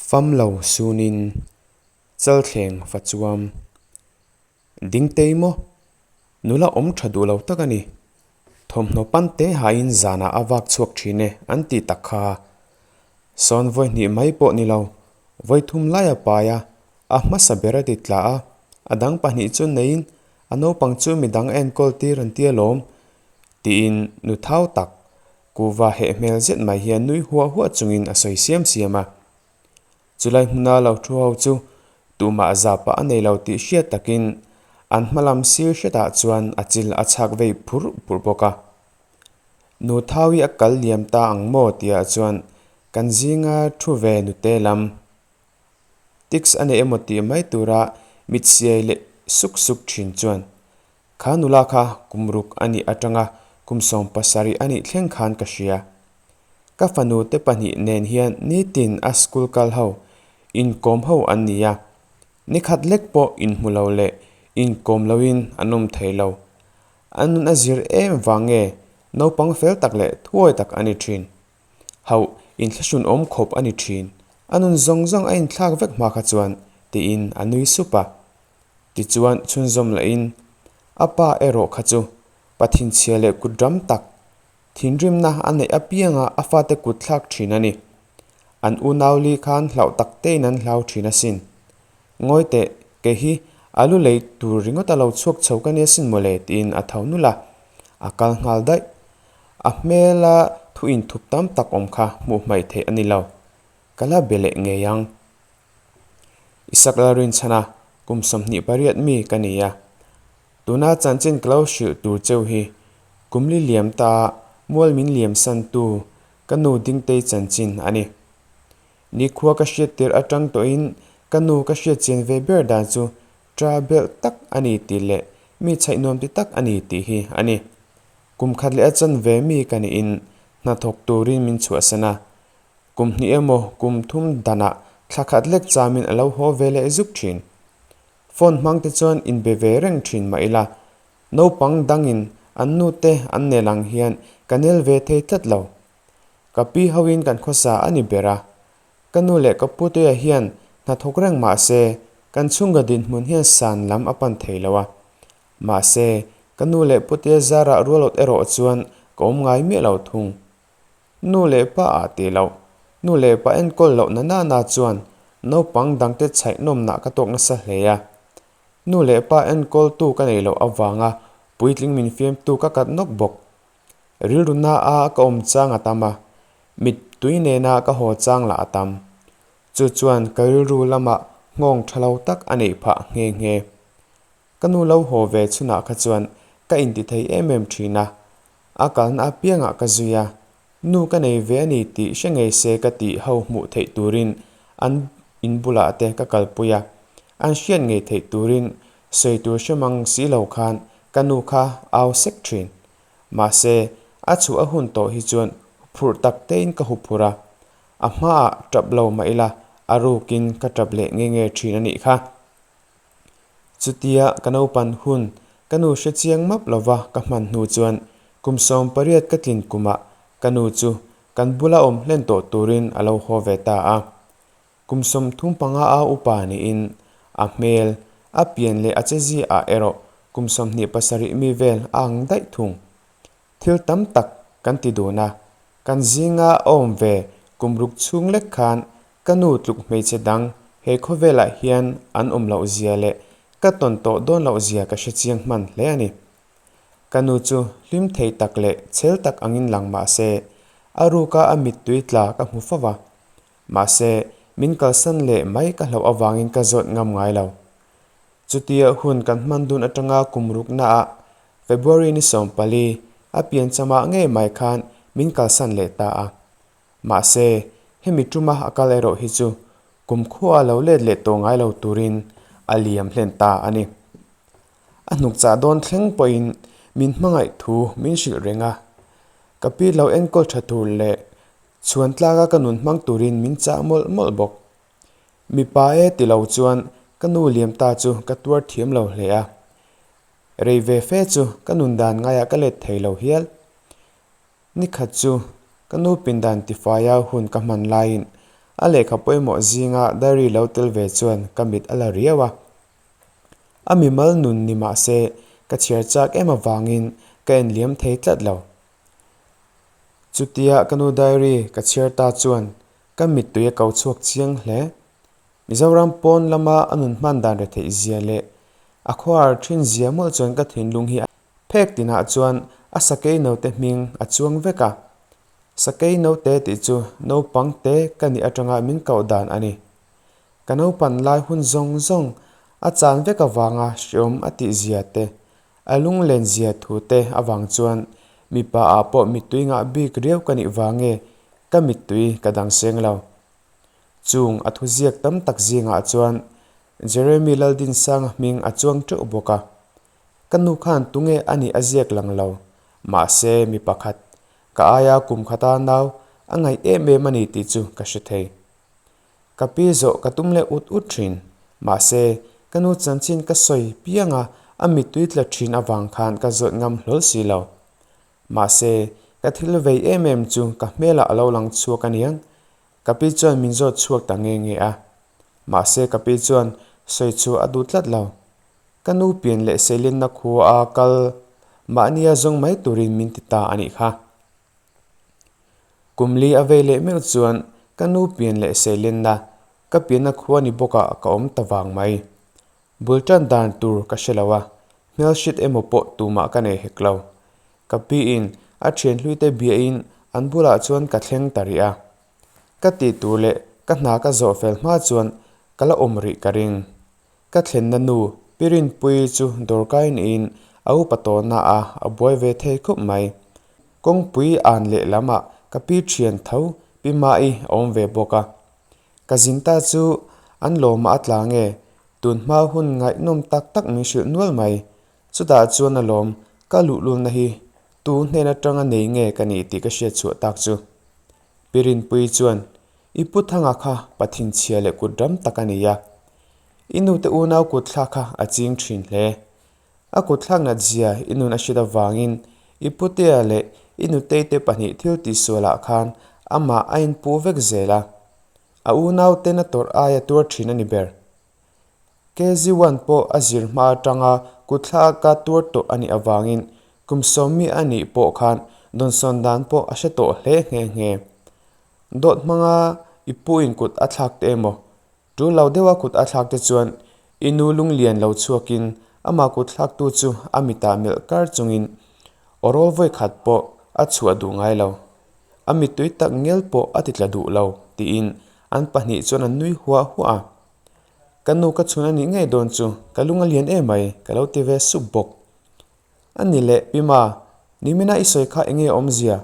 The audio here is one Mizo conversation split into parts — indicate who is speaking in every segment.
Speaker 1: Fam lo sunin Chalthleng fa chuam Dingtei maw? Nula awm tha duh lo tak a ni. Thawmhnaw pan te hain zanah a vak chhuak thin e an tih tak kha. Sawn vawi hnih mai pawh ni lo, vawi thum lai a pai a, a hmasa ber a ti tla a, a dang pahnih chu neiin a naupang chu midang a enkawl tir an ti alawm tiin nu thau tak kuhva heh hmel zet mai hian nui huah huah chungin a sawi siam siam a. Chulai hmuna lo thu ho chu tumah zapa a nei lo tih hriat takin an hma lam sir hretah chuan a chil a chhak vei phur phur bawk a. Nu Thaui a kal liam ta ang maw tihah chuan kan zinga thu ve nute lam tics a nei emaw tih mai tura mit siai leh suk suk thin chuan kha nula kha kum ruk a nih atanga kum 70 a nih thleng khan ka hria. Ka fanu te pahnih nen hian nitin a school kal ho, inkawm ho an ni a. Nikhat lek pawh inhmu lo leh inkawm loin an awm thei lo. An nun a zir em vang nge naupang fel tak leh thuawi tak a ni thin. Hauh inthlahrun awm khawp a ni thin. A nun zawng zawng a inthlak vek hma kha chuan tiin a nui sup a. Tichuan chhunzawm lahin a pa erawh kha chu pathinchhia leh kut ram tak Thinrimna a neih apianga a fate kut thlak thin a ni. An unau li khan hlauh tak tein an hlau thin asin. Ngawi teh, kei hi a lu lei tur ringawt a lo chhuak chho ka nia sin mawle tiin a tho nulh a, a kal nghal daih. A hmela thu inthup tam tak awm kha hmuh hmaih theih a ni lo. Ka la be leh ngei ang. Isak Lalrinchhana, kum 28 mi ka ni a. Tuna chanchin ka lo hrilh tur cheu hi kum li liam ta mual min liam san tu ka nu Dingtei chanchin a ni. Nikhua ka hriat tir atang tawhin ka nu ka hriat chian ve ber dan chu tra belh tak a ni tih leh mi chhaih nuam ti tak a ni tih hi a ni. Kum khat leh a chan ve mi ka niin hnathawk turin min chhuahsan a. Kum hnih emaw kum thum danah thla khat lek chamin a lo haw ve leh zuk thin. Phone hmang te chuan inbe ve reng thin mah ila, naupang dangin an nu te an nel ang hian ka nel ve thei tlat lo. Ka pi hoin kan khawsa a ni ber a, ka nu leh ka putea hian hnathawk reng mah se kan chhungkaw dinhmun hian san lam a pan thei lo a. Mahse, ka nu leh putea zarah rualawt erawh chuan ka awm ngai miah lo thung. Nu leh pa ah tih loh. Nu leh pa enkawl loh na nana chuan naupang dangte chhaih nawmnah ka tawk nasa hle a. Nu leh pa enkawltu ka nei loh avanga puitling min fiamtu ka kat nawk bawk. Rilru na a ka awm chang a tam a, mittui nena ka haw chang lah a tam. Chu chuan ka rilru lamah nghawng tha lo tak a neih phah nghe nghe. Ka nu lo haw ve chhunah kha chuan ka inti thei em em thin a, a kalna apiangah ka zui a, nu ka nei ve a ni tih hre ngei se ka tih ho hmuh theih turin an in bulah te ka kalpui a, an hriat ngei theih turin sawi tur hre mang si lo khan ka nu kha au sek thin. Mahse, a chhuah a hun tawh hi chuan huphurh tak tein ka huphurh a, a hmaah tap lo mah ila a rukin ka tap leh nge nge thin a nih kha. Chutia ka naupan hun ka nu hre chiang map lova ka hman hnu chuan kum 18 ka tlin kumah ka nu chu kan bula awm hlen tawh turin a lo haw ve ta a. Kum 35 a upa niin a hmel, a pian leh a chezi ah erawh kum 27 mi vel a ang daih thung. Thil tam tak kan ti dun a, kan zinga a awm ve kum ruk chhung lek khan Ka nu tluk hmeichhe dang he khawvelah hian an awm loh zia leh ka tawn tawh dawn loh zia ka hre chiang hman hle a ni. Ka nu chu hlim thei tak leh chhel tak angin lang mah se, a ruka a mittui tla ka hmu fo va. Mahse, min kalsan leh mai ka hlauh avangin ka zawt ngam ngai lo. Chutia hun kan hman dun atanga kum ruknaah February ni 14 a pianchamah ngei mai khan min kalsan leh ta a. Mahse, hemi tuma a kal erawh hi chu kumkhua lo let leh tawh ngai lo turin a liam hlen ta a ni. A hnuk chah dawn thleng pawhin min hmangaih thu min hrilh reng a, ka pi lo enkawl tha tur leh chhuan tlaka ka nun hmang turin min chah mawlh mawlh bawk. Mipa e ti lo chuan ka nu liam ta chu ka tuar thiam lo hle a, rei ve fe chu ka nun dan ngaiah ka let thei lo hial. Nikhat chu ka nu pindan tifaia hun ka hman laiin A lehkha pawimawh zinga diary lo tel ve chuan ka mit a la riau a. A mimal nun ni mah se ka chhiar chak em avangin ka en liam thei tlat lo. Chutia ka nu diary ka chhiar ta chuan ka mittui a ko chhuak chiang hle. Mizoram pawn lama a nun hman dan retheih zia leh a khuar thin zia mawlh chuan ka thinlung hi a phek tinah chuan a sakei note hming a chuang vek a. Sakei note tih chu naupang te ka nih atanga min koh dan a ni. Ka naupan lai hun zawng zawng a chan vek avanga hreawm a tih zia te, a lunglen zia thu te avang chuan mipa ah pawh mittui ngah bik riau ka nih vang nge ka mittui ka dang seng lo. Chung a thuziak tam tak zingah chuan Jeremy Laldinsanga hming a chuang teuh bawk a. Ka nu khan tunge a nih a ziak lang lo, mahse mi pakhat, ka aia kum khata nau a ngaih em em a ni tih chu ka hre thei. Ka pi zawh ka tum leh ut ut thin, mahse ka nu chanchin ka sawi piang a, a mittui tla thin avang khan ka zawt ngam hlawl si lo. Mahse ka thil vei em em chu ka hmelah a lo lang chhuak aniang, Ka pi chuan min zawt chhuak ta nge nge a, mahse ka pi chuan sawi chu a duh tlat lo. Ka nu pian leh seilenna khua a kal mahnia zawng mai turin min ti ta a nih kha. Kum li a vei leh meuh chuan ka nu pian leh seilenna ka pianna khua ni bawkah ka awm ta vang mai. Bul tan dan tur ka hre lo a, hmelhriat emaw pawh tumah ka nei hek lo. Ka piin a thian hluite biahin an bulah chuan ka thleng ta rih a. Ka tih tur leh ka hna ka zawh fel hma chuan ka la awm rih ka ring. Ka thlenna nu Pi Rinpuii chu dawrkai niin a upa tawhna a a buai ve thei khawp mai. Kawngpui an lehlam ah ka pi thian tho Pi Ma'i a awm ve bawk a. Ka zin ta chu an lawmah a tla nge? Tun hma hun ngaihnawm tak tak min hrilh nual mai. Chutah chuan a lawm, ka luhlulna hi tu hnen atanga nei nge ka nih tih ka hriat chhuah tak chu. Pi Rinpuii chuan, I pu Thanga kha pathin chhia leh kut ram tak a ni a. I nute unau kut thlak kha a ching thin hle. A kut thlak nat zia i nun a hriat avangin i putea leh i nutei te pahnih thil tihsualah khan amah a inpuh vek zel a. A unauten a tawrh aia tuar thin a ni ber. KZ1 pawh a zir hma atanga kut thlaka tuar tawh a nih avangin kum sawmmi a nih pawh khan dawnsawn dan pawh a hre tawh hle nghe nghe. Dawt hmanga i puin kut a thlak te emaw Tul lo deuha kut a thlak te chuan i nu lunglian lo chhuakin amah kut thlaktu chu a mitah melh kar chungin aw rawl vawi khat pawh a chhuah duh ngai lo. A mittui tak ngel pawh a ti tla duh lo tiin an pahnih chuan an nui huah huah a. Ka nu ka chhun a nih ngei dawn chu ka lung a lian em mai ka lo ti ve sup bawk. A ni leh Pima, nimina i sawi kha enge awmzia?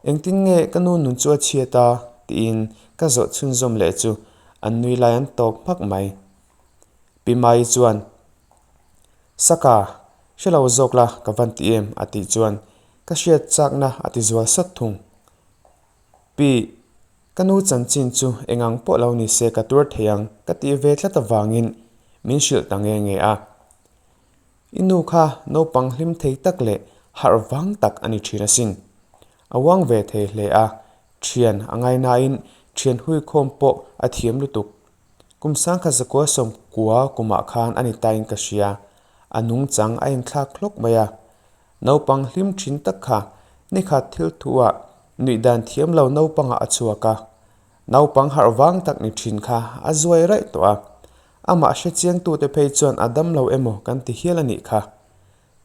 Speaker 1: Engtin nge ka nu nun chu a chhiat a? tiin ka zawh chhunzawm leh chu an nui lai an tawp hmak mai. Pima-i chuan, Saka, hre lo zawk la ka van ti em? a tih chuan ka hriat chakna a ti zual sawt thung. Pi, ka nu chanchin chu engang pawh lo ni se ka tuar thei ang ka tih ve tlat avangin min hrilh ta nge nge a. I nu kha naupang hlim thei tak leh harh vang tak a ni thin asin. A uang ve thei hle a, thian a ngainain thian huikhawm pawh a thiam lutuk. Kum sangkhat zakua sawmkua kumah khan a ni tain ka hria, a nungchang a inthlak hlawk mai a. Naupang hlim thin tak kha nikhat thil thuah nuih dan thiam lo naupangah a chhuak a, naupang harh vang tak ni thin kha a zuai raih tawh a. Amah hre chiangtute phei chuan a dam lo emaw kan ti hial a nih kha.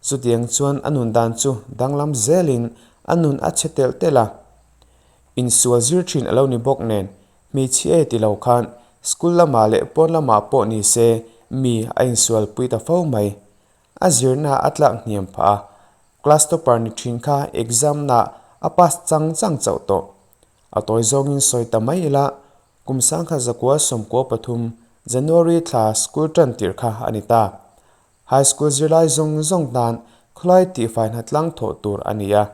Speaker 1: Chutiang chuan a nun dan chu danglam zelin a nun a chhe telh telh a. Insual zir thin a lo ni bawk nen, hmeichhia e ti lo khan school lamah leh pawn lamah pawh ni se mi a insual pui ta fo mai. A zirna a tlak hniam phah a, class topper ni thin kha exam na a pass chang chang chauh tawh. A tawi zawngin sawi ta mai ila, Kum sangkhat zakua 13 January thla school tan tirh kha a ni ta. High school zirlai zawng zawng tan khawlai tihfai hnatlang thawh tur a ni a.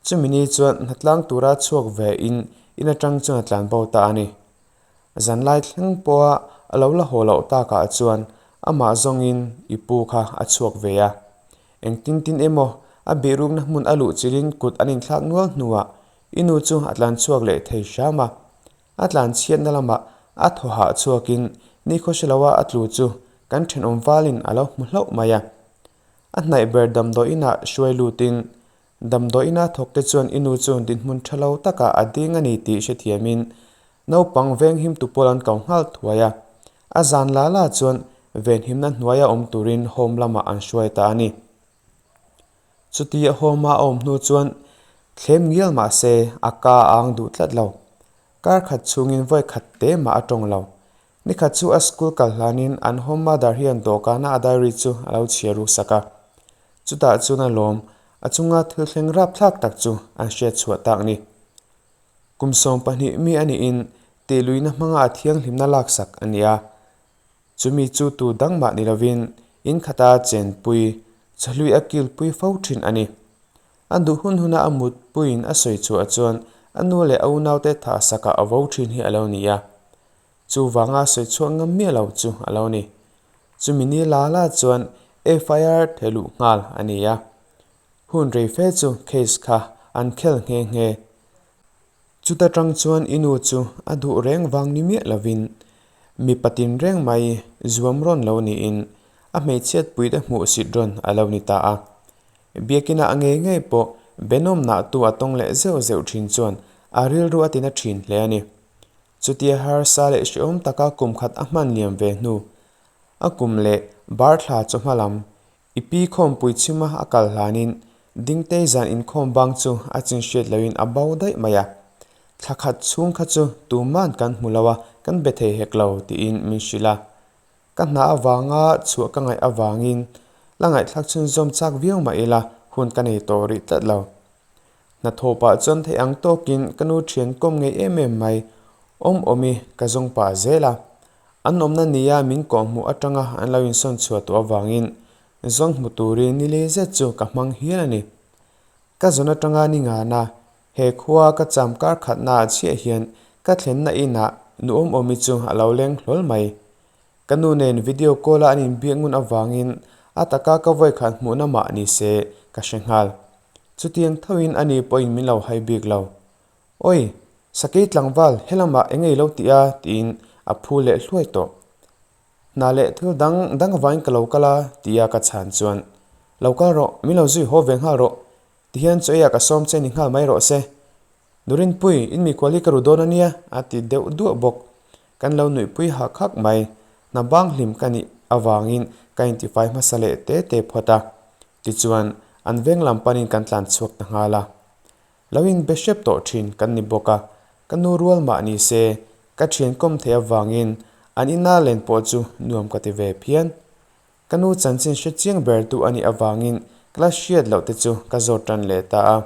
Speaker 1: Chumi ni chuan hnatlang tura chhuak ve in in atang chuan a tlan bo ta a ni. Zanlai thleng pawha a lo la haw loh takah chuan amah zawngin i pu kha a chhuak ve a. Engtin tin emaw a bihrukna hmun a luh chilhin kut an inthlak nual hnuah I nu chu a tlan chhuak leh thei hram a. A tlan chhiatna lamah a thaw hah chhuakin nikhaw hre loa a tlu chu kan thenawm valin a lo hmu hlauh mai a. A hnaih ber damdawi inah hruai lutin damdawi ina thawkte chuan i nu chu dinhmun tha lo takah a ding a ni tih hrethiamin naupang venghimtu pawl an ko nghal thuai a. A zan la la chuan venhimna hnuaia awm turin home lamah an hruai ta a ni. Chuti a home a awm hnu chuan thlem ngial mah se a ka a ang duh tlat lo. Kar khat chhungin vawi khat te mah a tawng lo. Ni khat chu a school kal hlanin an home mother hian dawhkana a diary chu a lo chhiar ruk sak a. Chutah chuan a lawm, a chunga thil thleng rapthlak tak chu an hriat chhuah tak ni. Kum 12 mi a niin tihluihna hmanga a thianghlimna laksak a ni a. Chumi chu tu dang mah ni lovin in khata chenpui, chawhlui a kilpui fo thin a ni. A duh hun huna a mutpuiin a sawi chhuah chuan a nu leh a unaute thah sakah a vo thin hi a lo ni a. Chuvanga sawi chhuah ngam miah lo chu a lo ni. Chumi ni la la chuan FIR theluh nghal a ni a. Hun rei fe chu case kha an khel nghe nghe. Chuta tang chuan i nu chu a duh reng vang ni miah lovin mipa tin reng mai zuam rawn lo niin a hmeichhiat puite hmuhsit rawn a lo ni ta a. Biakina a ngei ngei pawh benawm nahtu a tawng leh zeuh zeuh thin chuan a rilru a tina thin hle a ni. Chutia harsa leh hrehawm taka kum khat a hman liam ve hnu, a kum leh bar thla chawhma lam I pi khawmpui chhima a kal hlanin Dingtei zan inkhawm bang chu a chin hriat loin a bo daih mai a. Thla khat chhung kha chu tuman kan hmu lo a, kan be thei hek lo tiin min hrilh a. Ka hna avanga chhuah ka ngaih avangin la ngaihthlak chhunzawm chak viau mah ila hun ka nei tawh rih tlat lo. Hnathawh pah chuan theih ang tawkin ka nu thian kawm ngei em em mai, awm awmi ka zawng pah zel a. An awmna nia min kawhhmuh atanga an lo insawn chhuah tawh avangin zawng hmu turin ni lei zet chu ka hmang hial a ni. Ka zawn atanga ni ngana he khua ka cham kar khatnaah chiah hian ka thlenna inah nu awm awmi chu a lo leng hlawl mai. Ka nu nen video call a an inbiak ngun avangin a taka ka vawikhat hmuhna mah ni se ka hre nghal. Chutiang thoin ani pawhin min lo hai bik lo. Awi, sakei tlangval helamah eng ei lo tih a tiin a phu leh hluai tawh. Hna leh thil dang dang avain ka lo kal a tia ka chhan chuan, Lo kal rawh, min lo zui haw ve nghal rawh, tihian chaw eiah ka sawm che ni nghal mai rawh se. Nurinpui, in mikhual hi ka ru dawn a nia a ti deuh duah bawk. Kan lo nuihpui hak hak mai, hna bang hlim ka nih avangin ka intifai hmasa leh te te phawt a. Tichuan, an veng lam panin kan tlan chhuak ta nghal a. Lo in be hrep tawh thin kan ni bawk a, ka nu rual mah ni se, ka thian kawm theih avangin an ina len pawh chu nuam ka ti ve phian. Ka nu chanchin hre chiang ber tu a nih avangin ka la hriat loh te chu ka zawt tan leh ta a.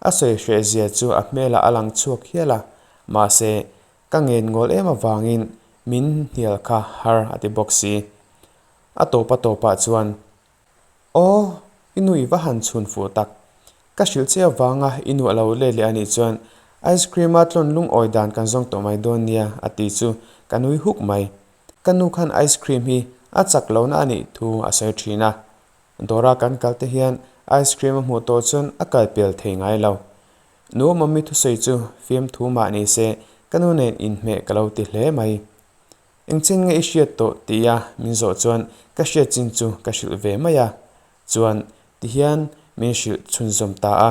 Speaker 1: A sawi hreh zia chu a hmelah a lang chhuak hial a, mahse ka ngen ngawl em avangin min hnial kha har a ti bawk si. A tawp a tawpah chuan Aw, i nu i va han chhun fuh tak. Ka hrilh che avanga i nu a lo let leh a nih chuan ice cream a tlawn lungawi dan kan zawng tawh mai dawn nia a ti chu ka nui huk mai. Ka nu khan ice cream hi a chak lohna a nih thu a sawi thin a. Dawra kan kal te hian ice cream a hmuh tawh chuan a kal pel thei ngai lo. Nu awmawmi thusawi chu fiamthu mah ni se ka nu nen inhmeh ka lo ti hle mai. Engchin nge i hriat tawh tia min zawh chuan ka hriat chin chu ka hrilh ve mai a, chuan tihian min hrilh chhunzawm ta a.